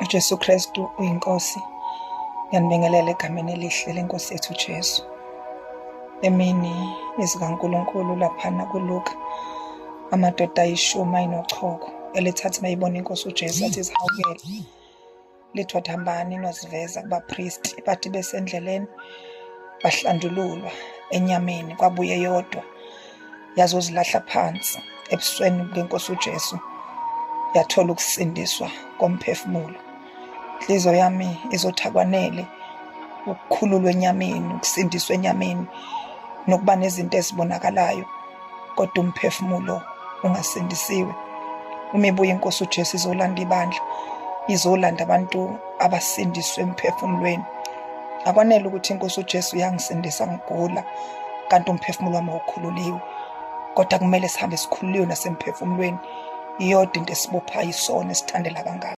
UJesu Kristu uyiNkosi. Ngiyanibingelela egameni elihle lenkosi yethu uJesu. Emini izikaNkulunkulu laphana kuLuka amadoda ayishumi ayinochoko elithathi mayibona inkosi uJesu athi izihawukele lithi wathi hambani noziveza kubapristi bathi besendleleni bahlandululwa enyameni kwabuye yodwa yazozilahla phansi ebusweni bukenkosi uJesu yathola ukusindiswa komphefumulo. Inhliziyo yami izothakwanele ukukhululwa enyameni, ukusindiswa enyameni nokuba nezinto ezibonakalayo kodwa umphefumulo ungasindisiwe. Uma ibuya inkosi uJesu izolanda ibandla, izolanda abantu abasindiswe emphefumulweni. Akwanele ukuthi inkosi uJesu yangisindisa ngigula kanti umphefumulo wami awukhululiwe, kodwa kumele sihambe sikhululiwe nasemphefumulweni. Iyodwa into esibophayo isono esithandela kangaka.